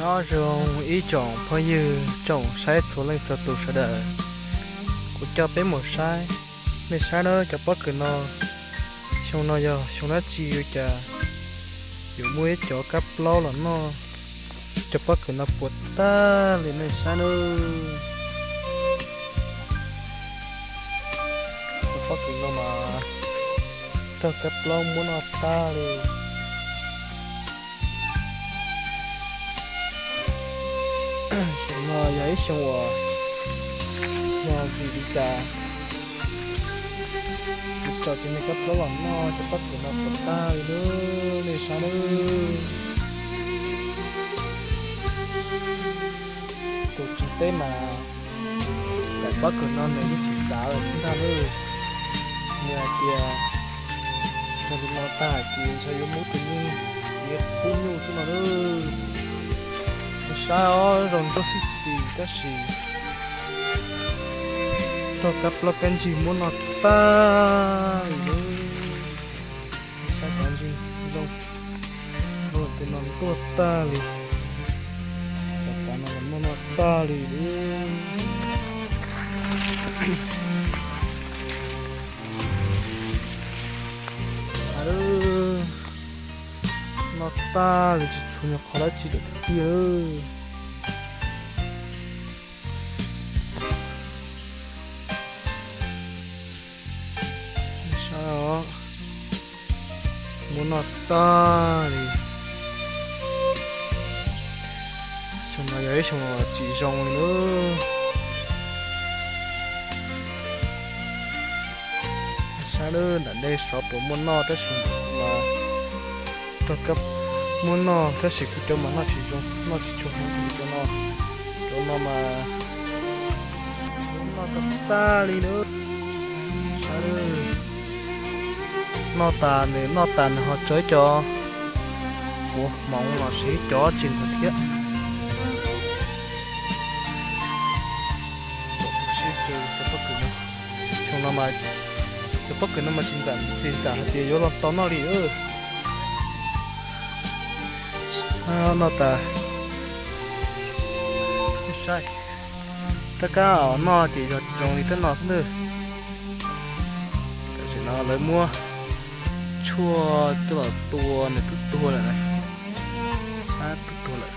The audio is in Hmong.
Nyob zoo ib tsoom phooj ywg tsoom saib txhua leej txhua tus sawv daws, kuv coj peb mus saib. Nej saib na cov pob kws no, xyoo no yog xyoo dab tsi ua cas yuav muaj ib cov kab plaub los noj cov pob kws no puas tag li nej saib na. Cov pob kws no mas raug kab plaub muab noj tag li. Xyoo no yog ib xyoo uas yog vim li cas kuv tso cov niag kab plaub los noj cov pob kws no puas tag li lub nej saib lub. Tus tswv teb mas daim pob kws no nws yeej tsis txav lawm thiab ntag lub. Nws hais tias nws li no tag ces ntshe yuav muab tus nyuj txiav pub nyuj xwb no lub. Nej saib os, zoo nraug xib xis tab sis raug kab plaub kab ntsig muab noj tag li lub. Nej saib cov ntsig zoo, tej no tuag tag li, cov tav no los muab noj tag li lub. Noj tag li tsis tshuav nyuag qhov dab tsi lawm tiag. Saib os, muab noj tag li. Xyoo no yog ib xyoo tsis zoo li lub. Saib lub nram dej xyov puas muaj noj tab sis mas raug kab muab noj tab sis kuv cov mas noj tsis zoo, noj tsis tshua heev li cov no. Cov no mas muab noj tag tag li lub. Saib, noj tas nws, noj tas nws ho tso ib co quav hmoov los sis cov tsis ntawd thiab. Sib tw cov pob kws no, xyoo no mas cov pob kws no mas tsis ntxim ntxim hais tias yuav los tau noj li. Noj tas, saib, tab kab noj ces yog zoo li tab no xwb. Tam sim no lawv muab tshuaj coj los tua nws twb tuag lawm na. Twb tuag lawm.